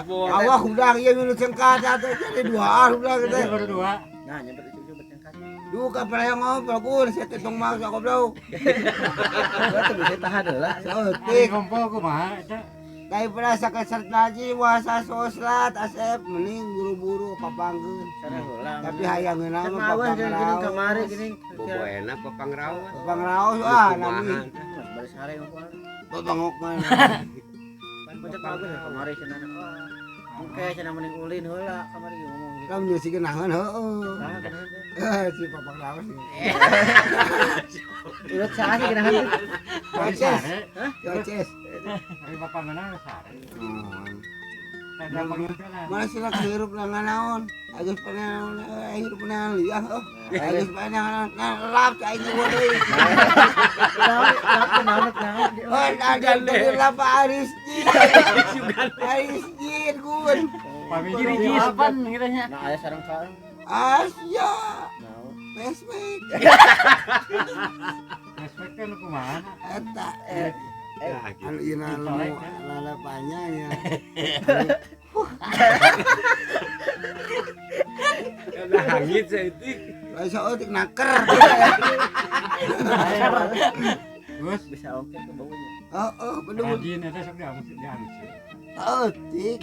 Awak hudang ieu minum cengkat atuh jadi dua hudang teh. Baru dua. Nah, nyebut ujung-ujung bercengkat. Duka perayaan ngobrol gun saya tong mau sok goblok. Gua tuh bisa tahan heula. Saeutik. Ngompol kumaha eta? Daripada sakesert lagi wasa soslat asep mending buru-buru papangkeun. Tapi hayang ngeunah mah papang raos. Kamari geuning. Bobo enak papang raos. Papang raos ah nami. Baris sare ngompol. Babangok mah. Pan pocok bagus kamari cenah. Oke, cenah mending ulin heula kamari ngomong gitu. Kamu nyusi genahan heueuh. Eh, si papang raos. Urut saha sih genahan teh? Yoces. Yoces. Ari bapak ngeunah sare. Mana sih lah hirup lah naon. Agus pernah hirup naon liah heuh. Agus pernah lap cai gua deui. Lap naon naon. Oh, ada dari lap Aris Jin. Aris Jin gun. Ciri jispan gitu nya. Nah, aya sareng sareng. Asia. Mesmek. Mesmek teh nu kumaha? Eta anu ieu lalapanya nya. Ada hangit saeutik. Lain saeutik naker. Terus bisa oke ke baunya. Heeh, bener. Rajin eta sok diangsi. Saeutik.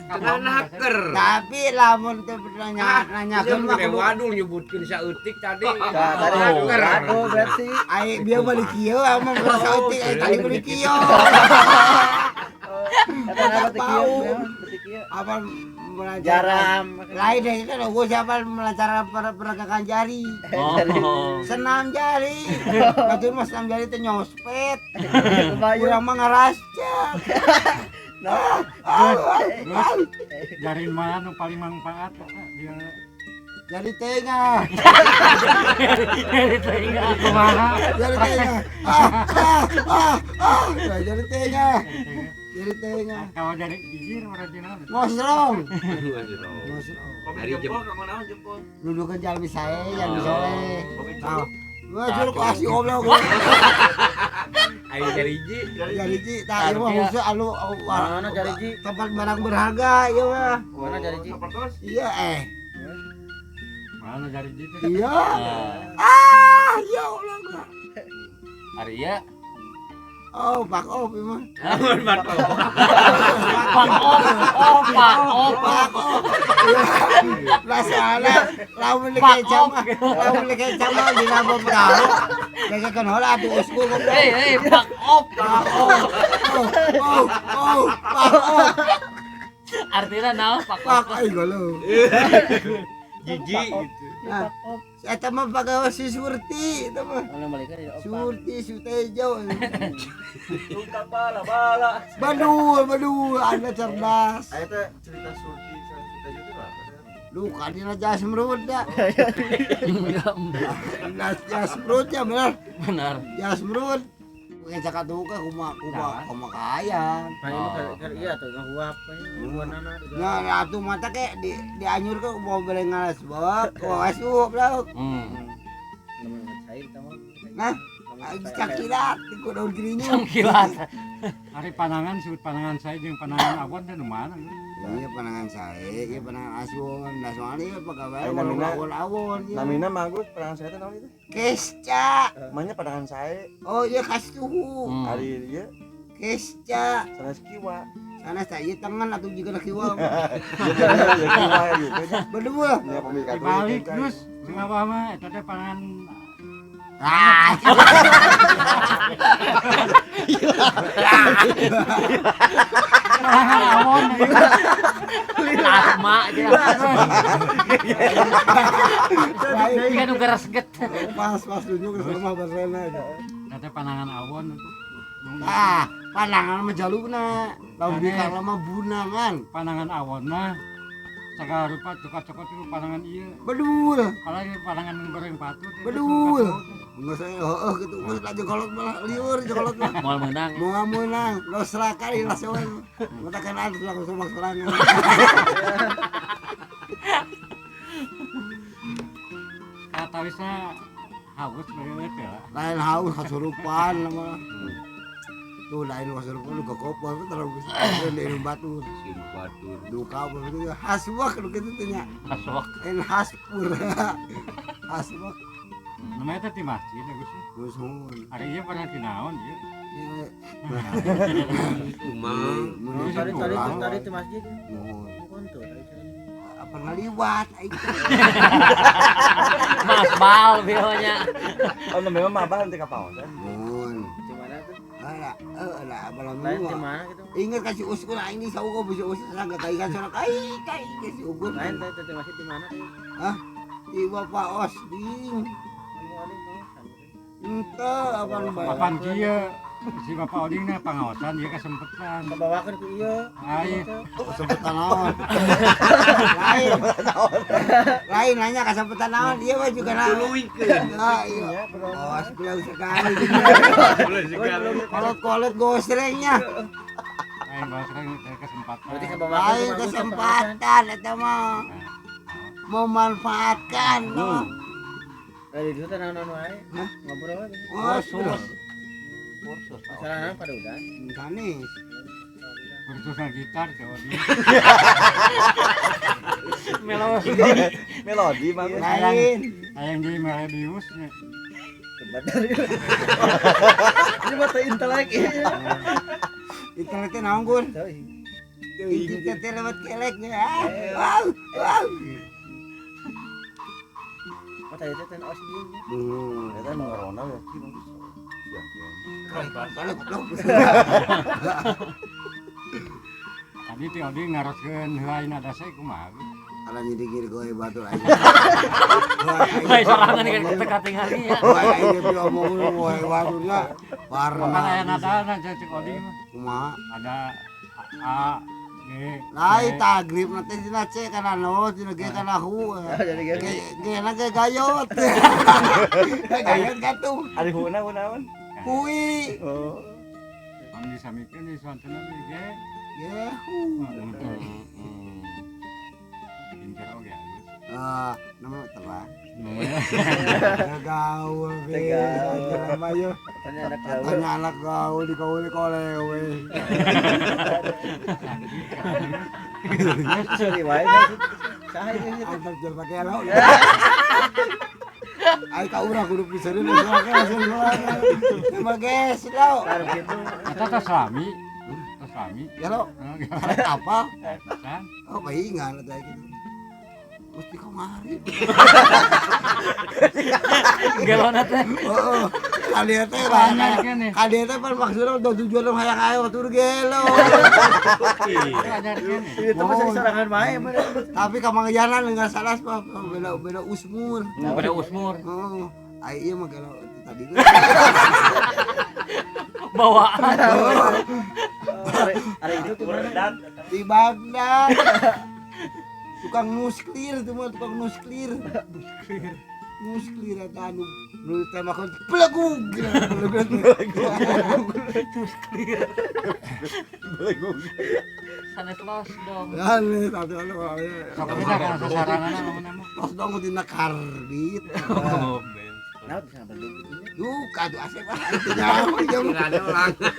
Cenah naker. Tapi lamun teu nanya nanyakeun mah kudu wadul nyebutkeun saeutik tadi. Tadi naker. Waduh berarti ai bieu balik kieu amang saeutik ai tadi balik kieu. Eta bau. Apa melancarkan jaram lain deh kan gua siapa melancarkan pergerakan jari. Oh. Senam jari. Batur mah senam jari teh nyospet. Urang mah ngarascak. Terus jari mana nu paling manfaat dia? Jari tengah. Jari tengah. Kumaha? Jari tengah. Jari tengah. Jari tengah. Kalau jari gigir berarti naon? Ngosrong. Ngosrong. Dari jempol ka naon jempol? Nuduhkeun jalmi sae, jalmi soleh. Wah, juruk kasih goblok. Ayo jariji. Jariji tah ieu mah khusus anu mana jariji? Tempat barang berharga ieu mah. Mana jariji? Iya Mana jariji teh? Iya. Ah, ya Allah. Ari ieu. Oh, pak op ieu mah. Amun pak op. Pak op. Oh, pak op. Pak op. Lah soalna lamun dikeca mah, lamun dikeca mah dina beberapa. Dikekeun heula atuh usku goblok. Hei, pak op. Pak op. Oh, oh, pak op. Artinya naon pak op? Pak aing goblok. Jijik gitu. Nah, eta mah pagawe si Surti eta mah. Surti Sutejo. Bala bala. Badul, badul, Anda cerdas. Aya teh cerita Surti sareng Sutejo teh apa? Duh, dina Jasmrut da. Jasmrut ya bener. Bener. Jasmrut. Pakai cakatuka kumaha kumaha kumaha kaya. Nah, ini iya tuh ngahuap huanana. Nah, atuh mata ke di dianyur ke mau beli ngalas bok, asup lauk. Nah, cangkilat di daun kirinya. Cangkilat. Ari panangan sebut panangan saya jeung panangan abon teh nu mana? Iya panangan saya, iya panangan Aswon. Nah soalnya ieu pagawean awon-awon. Namina mah Agus panangan saya teh naon itu? Kesca. Manya panangan saya. Oh iya kastuhu. Ari ieu Kesca. Sanes kiwa. Sanes teh ieu tengen atuh jiga kiwa. Ya kiwa gitu nya. Bedul. Nya pemikat. Dibalik terus jeung abah mah eta teh panangan. Ah. Awon. Lasma aja. Kan udah resget. Pas dulu ke rumah bersena. Kata panangan awon. Ah, panangan mah jaluna. Lamun di karena mah bunangan. Panangan awon mah segala rupa cokot-cokot itu panangan ieu. Bedul. Kalau ini panangan goreng patut. Bedul. Enggak saya heeh gitu. Geus lah jengkolot malah liur jengkolot mah. Moal meunang. Moal meunang. Los rakari lah sewan. Matakan atuh langsung sumak sorangan. Katawisna haus bae teh lah. Lain haus kasurupan mah. Tuh lain wasur pun ke kopor terus di batur. Batur. Duka itu haswak lu kitu teh nya. Haswak. En haspur. Haswak. Namanya teh di masjid ya Gus. Gus mun. Ari ieu pernah dinaon ieu. Umang. Tadi di masjid. Mun. Bukan tuh. Apa ngaliwat aing. Mas bal bionya. Oh, memang mabah nanti ka paosan. Mun. Di mana tuh? Ala, ala malam Lain di mana gitu? Ingat kasih usul aing di saugo bisa usul sangka kaikan sorak ai kai kasih ugur. Lain teh masjid di mana tuh? Hah? Di Bapak Osding. Ente apa lu bayar? Kapan kieu si Bapak Oding na pangaosan ieu kasempetan. Kabawakeun ku ieu. Ai, Kesempetan naon? Lain. Lain nanya kesempetan naon dia mah juga naon. Tuluikeun. Ah iya. Oh, sebelah sekali. Sekali. Kolot-kolot gosrengnya. Lain gosreng teh kesempatan. Berarti kabawakeun. Lain kesempatan eta mah. Memanfaatkan. Dari dulu teh naon-naon wae. Hah? Ngobrol aja. Oh, Kursus. Masalahna pada udah. Sanes. Kursus gitar teh Oding. Melodi. Melodi mah. Lain. Hayang di Melodius nya. Ini mah teh intelek. Inteleknya naon Gun? Teuing teh lewat keleknya. Wow, wow. Oh tadi teh osding. Eta nu ngarona ya ki bagus. Tadi teh Oding naroskeun heula dasa kumaha. Ala nyidigir goe batur aing. Bae sorangan kan teka tingali ya. Wae aing diomong wae baturna. Kan aya nadana cek Oding mah. Kumaha? Ada A G. Lain tagrib nanti dina C kana no, dina G kana hu. G na ge gayot. Gayot katuh. Ari huna hunaon? Hui. Oh. Anu disamikeun di sontena G. G hu. Pinter oge halus. Ah, nama telah. Gaul be. Nama yo. Tanya anak gaul dikauli kolewe. Sorry wae. Saha ieu? Antar jual pakai lo. Ai ka urang kudu pisan ini soalnya. Geus lo. Eta tos lami. Tos lami. Ya lo. Karek apa? San. Oh, pahingan eta gitu. Mesti kamari. Gelona teh. Heeh. Kali teh kali teh pan maksudna udah tujuan hayang aya batur gelo. Itu mah sorangan wae. Tapi kamangjalan enggak salah beda beda usmur. Beda usmur. Heeh. Ai ieu mah gelo tadi. Bawaan. Are itu di mana? Di Baghdad. Tukang nusklir itu mah tukang nusklir. Nusklir eta anu nu tembakon belegug. Nusklir. Belegug. Sanes los dong. Sanes atuh anu. Sok bisa kana sasaranana ngomongna mah. Los dong dina karbit. Nah, bisa belegug gitu. Duka tuh asep ah itu nyaho jam.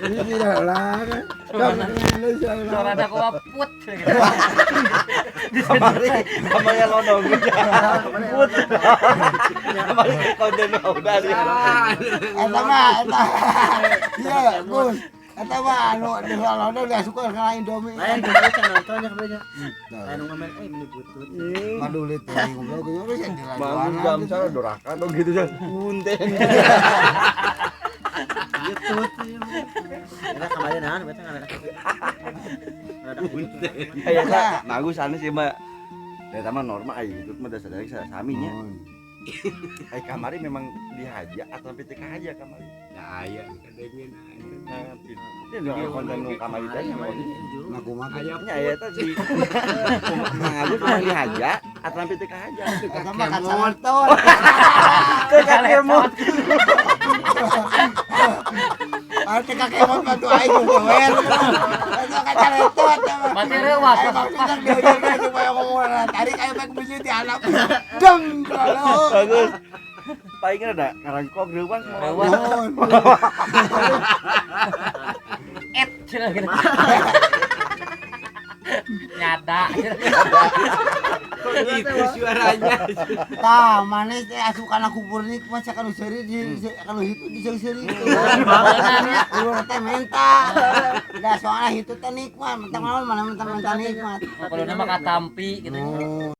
Ini tidak ulang. Suarana kumaha put. Kamari kamari lodong. Put. Kamari konten udah dia. Eta mah eta. Iya, Gus. Eta mah anu di lodong dia suka kana Indomie. Lain dulu kan nontonnya kebetulan. Lain ngomen eh beli butut. Madulit teh ngobrol gitu geus Bangun jam sana doraka dong gitu jan. Punten. Gitu. Eta kamari naon beta ngaladak. Punten. Aya bagus anu sih mah. Eta mah normal aya gitu mah dasar dari saminya. Ai kamari memang dihaja atau sampai teu kahaja kamari. Nah, aya kadengin. Ini konten nu kamari teh. Nah kumaha nya aya teh di Mang Agus mah dihaja atau sampai teu kahaja. Eta mah kacamot. Teu kakemot. Ah teu kakemot mah tuh aing we. Eta kacamot. Mati reuas. Maksudnya diajarkan supaya ngomong tarik aya mek biji di anak. Deng kalau. Bagus. Paling ada karangkok reuas. Reuas. cenah gitu. Nyada. Kok gitu suaranya? Tah, maneh teh asup kana kubur nikmat sia kanu seuri di kanu hitu di seuri itu. Beunangnya. Ulur teh menta. Da soalna hitu teh nikmat, mentang naon mana mentang-mentang nikmat. Kalau nama katampi gitu. Oh.